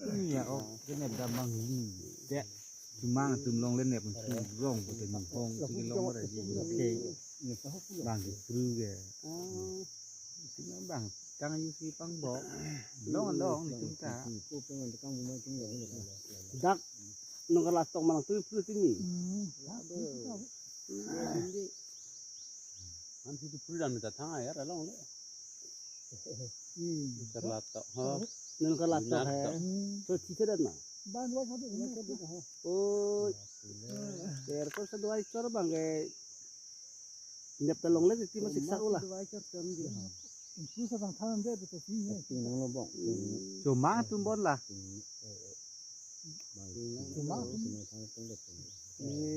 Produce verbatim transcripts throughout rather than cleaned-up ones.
Iya, oh, kene da mang li. Te, cuma tum long le ne pun tu rong ko te ni hong ti long re ji ke. Bang ki pru ge. Ti bang kang yu si pang bo. Long long ni tum ta. Dak nong kala tok malang tu pru ti ni. An ti tu pru dan mi ta thang ya ra long le. Kala tok ha. Nong kala tok hai. So ti te dan na. Oh. Ter ko sa dua ekor bang ke. Ndep ta long le ti ma siksa ula. Incluso tang tang de to ti ni. Ti nong lo bong. Cuma tum bon la. Cuma.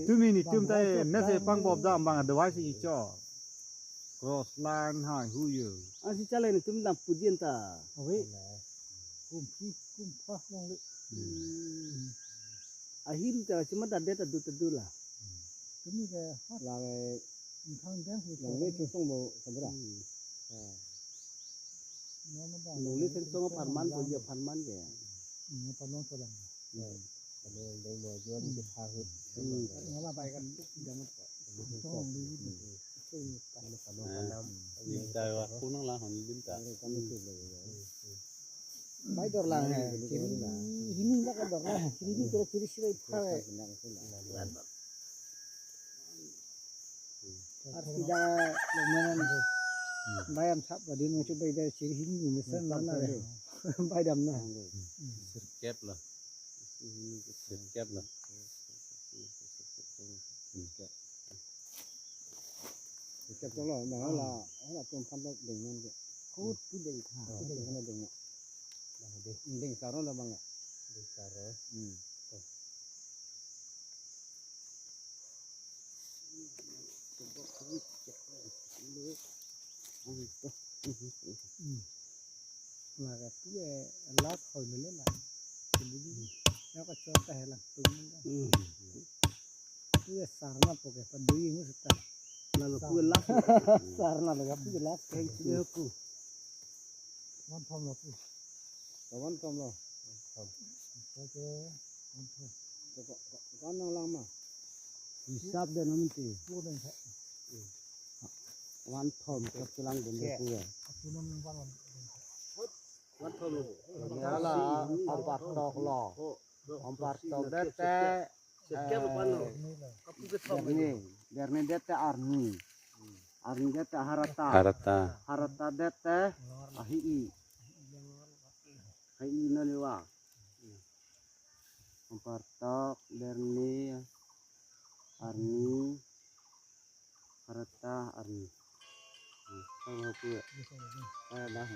Tumi ni tum ta ne se pang bob da bang dawai si cho. Cross line hai hu yo. An si chale ni tum dam pu dien ta. Awe. Kum pi kum pa long le. Ahi ru ta cuma da de ta du ta du la. Tumi ke ha. La le. Thang den hu. Long le chu song bo sabra. Long le chen song pharman bo ye pharman ke. Pharman so lang. Pharman dong lo juan ke pha hu. Ngala bai kan duk jang. Song li. Lim ta wa ku nang la hon lim ta. Bai dor lang hai. Kiri hini ba ka dor lang. Kiri ni kira kiri sira ipha. Ar sida lamanan. Bai am sap ba din mo chu bai da kiri hini ni san mana. Bai dam na. Sirkep la. Sirkep la. Sirkep chong lo, na la, la tum phan lo ding nan ke. Kut pu ding kha, pu ding kha ding. Ding sa ro la bang. Ding sa ro. Hmm. Laga tu e last hoi mele la. Tuli ni. Ya ka chon ta hela. Tu ni. Tu e sarna po ke pa dui mu sita. Laga tu e last. Sarna laga tu e last. Thank you ku. Wan thom lo ku. Wan thom lo. Thom. Okay. Wan thom. Ko ko ko nang lang ma. Hisap de namun ti. Ku den sa. Wan thom kap chilang bun de ku ya. Aku nang wan wan. Wan thom lo. Ala ampar tok lo. Ampar tok de te. Sirkep lo pan lo. Kapu ke thom. Berni, berni de te arni. Arni de te harata. Harata. Harata de te ahi i. Ahi i naliwa. Ampar tok, berni, arni. Harata arni. Sama aku ya. Saya dah.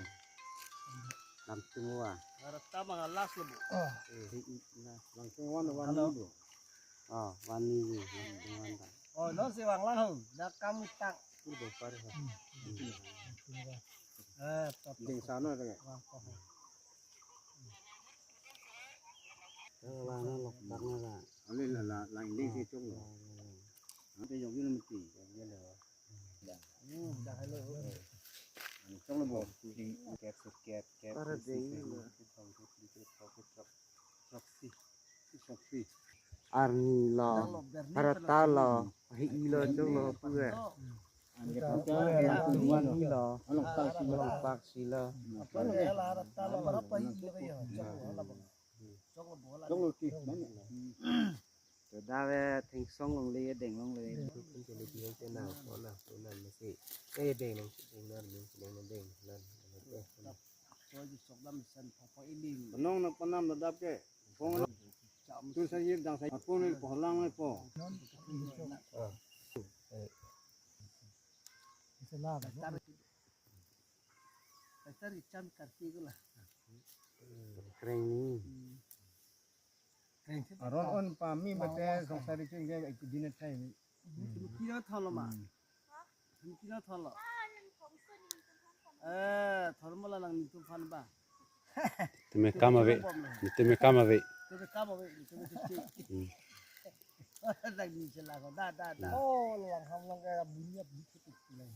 Langsung wa. Harata mangalas lo bu. Langsung wan wan ni bu. Oh, wan ni bu. Langsung wan ta. Oh, no si wang lahu. Dah kamu tak. Udah pare ha. Eh, ding sana ta. Wang ko. Lang lang lok tak na la. Ale la la lang ding si chung lo. Ante yong yun mesti. Yong yun lo. Chong lo bo. Kep kep kep. Para ding. Arni lo, harata lo, hi i lo chung lo pu e. Arni lo, long pak si lo. Te da ve thing song long le deng long le. Kun te le deng te na ko na ko na ma si. E deng long deng na deng deng na deng na. Panong na panam na dap ke. Pong na. Tu sa yir dang sa. Apon ni po lang ni po. Tar tar icham karti ko la. Kreng ni. Aron on pa mi bate song sari chen ke ek din thai ni. Kilo thalo ma. Kilo thalo. Eh, thalo ma la nang ni tu phan ba. Te me kama ve. Te me kama ve. Te me kama ve. Te me kama ve. Hmm. Lang ni se lang ko. Da, da, da. Oh, lang ham lang ka bunyap di kutuk lang.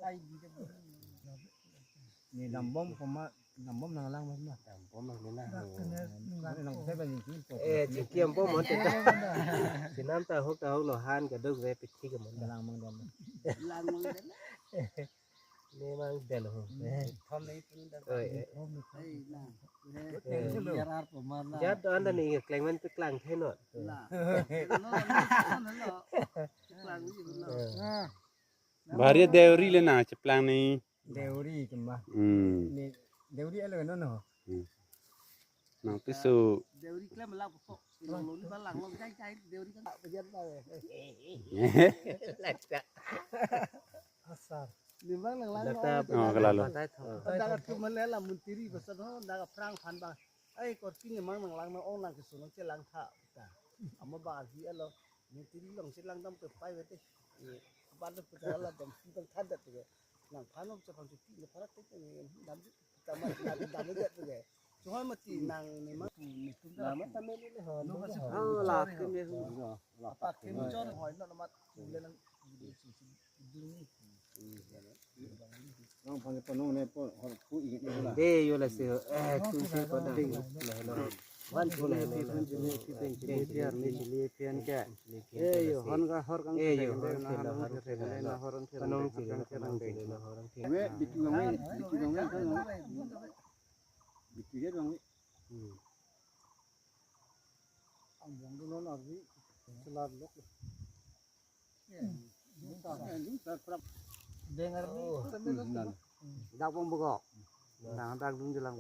Ai, di da. Ni dambom koma, dambom nang lang mas mah. Dambom mas ni nah. Nang saya bagi sini. Eh, jiki ampom mon teta. Sinam tahuk tahuk lo han kaduk ve piti ke mon. Lang mang dan. Lang mang dan. Memang dal ho. Thom ni pun dal. Oi, eh. Ai, na. Eh. Biar ar pemana. Jat anda ni kleng men pe klang the no. La. No, no, no, no. Klang ni no. Ah. Bahari Deuri le na cheplang ni. Deuri kema. Hmm. Ni Deuri ale no no. Hmm. Nang pisu. Deuri klem lang pokok. Long long ni balang long jai jai Deuri kan tak bagian lah. Lacak. Asar. Ni bang lang lang. Lacak. Oh, kelalu. Daga tu mana lah muntiri pasal ho daga perang pan bang. Ai kor kini mang nang lang nang ong nang kesunong celang tak. Ama bang arhi alo. Muntiri long celang dam ke pai bete. Kepala pekala dam dam tanda tu. Nang panom cepat cuti ni parak tu ni dam. Tama na dam dia tu ke. Cuma mati nang ni mah tu ni tu nama sama ni le ho. Oh, lah ke ni. Apa ke ni cor hoi nak nama tu le nang. Nang panggil panong ni pun hor ku ingat ni lah. Be yo la se ho. Eh, tu se ko da. Wan tu le le. Pian ke. Eh, yo hon ka hor kan. Eh, yo hon ke la hor ke la. Panong ke la hor ke la. Wei, bitu gang wei, bitu gang wei, kan wei. Bitu ya gang wei. Hmm. Ang gang dulu lagi. Selar lok. Dengar ni. Dak pong bego. Nang dak dung jelang.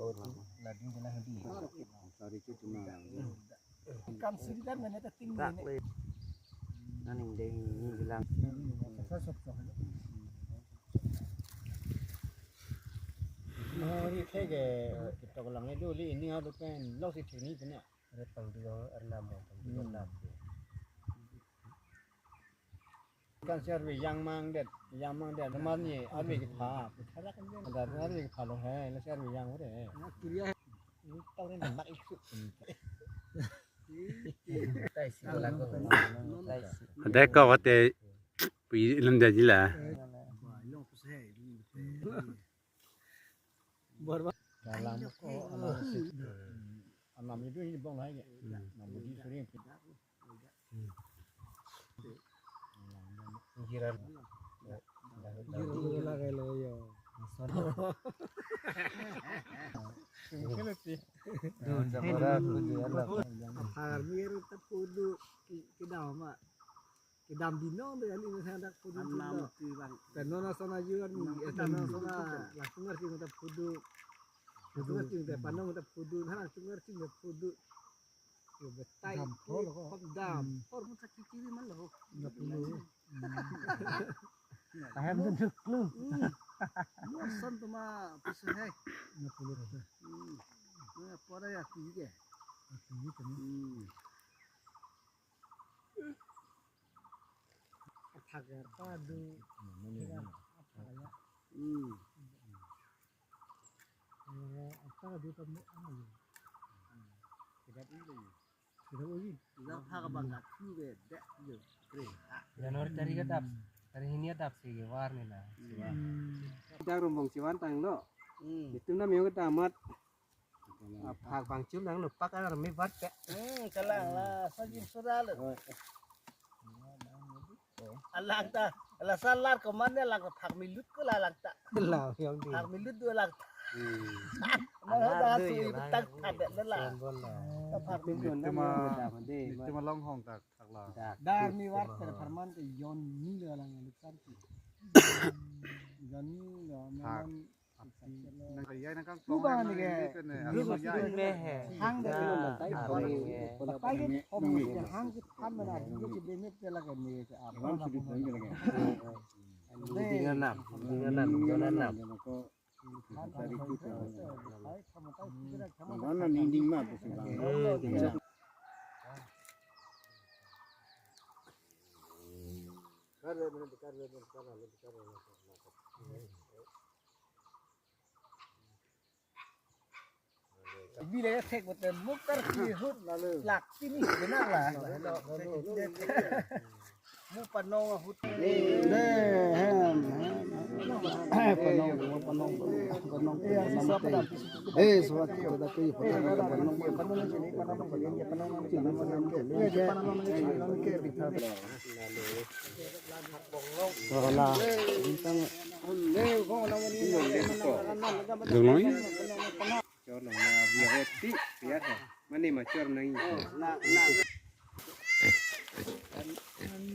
Ladung jelang di. Sorry cucu mah. Kam suri kan mana ta ting ni. Nang ding ni jelang. Sosok sosok. Mari ke ke kita ulang itu li ini ada pen lo si sini punya. Ada tang dua enam, tang dua enam. Kan si arwi yang mang det, yang mang det. Teman ni arwi kita. Kita kan dia. Ada arwi kita lo hai, lo si arwi yang udah. Kiri ya. Ini tahu ni nak ikut. Deko wate pi lem da jila. Dalam ko anam itu ini bong lagi. Nam budi sering. Jiran. Jiran lagi lo yo. Agar mir tapudu ke dama. Kedam binong de ali na dak pudu. Anam ti bang. Tano na sana yuan ni, eh, tano sana langsung ngerti mata pudu. Langsung ngerti mata panong mata pudu, na langsung ngerti mata pudu. Yo betai. Dam hor ko. Dam hor mata kikiri man lo. Enam puluh. Tahem tu duk lu. Mor san tu ma pisa hai. Enam puluh. Hmm. Pada ya kiri ke. Kiri kan. Hmm. Athak ya padu. Athak ya. Hmm. Athak ya padu kamu anu ya. Tidak ini. Tidak ini. Tidak athak bang kat tu be dek je. Kre. Yang orang cari kedap, cari ini kedap si war ni lah. Kita rombong siwan tang lo. Hmm. Itu namanya kita amat. Phak bang chum nang nupak an rami vat ke. Hmm, kalang la sa jin sura le. Alang ta, ala sa lar ko man ne lang phak mi lut ko la lang ta. La yong di. Phak mi lut do lang ta. Hmm. Na da su i tak ta de la. Phak mi lut na ma de. Tema long hong tak tak la. Dar mi war ter parman ke yon ni le lang lut san. Yon ni le man. Hang de hang ke pan mana dia ke bene pela ke ni ke apa. Dinganam, dinganam, dinganam. Mana ninding mah besi bang. Karena mana di karena mana karena lebih karena. Bi le thek bot mukar ki hut lak tini benak la. Mu panong hut. Panong, panong, panong, panong. Eh, suat kita tu panong, panong, panong. Wala. Bintang. Dong noi. Mani ma chor nang.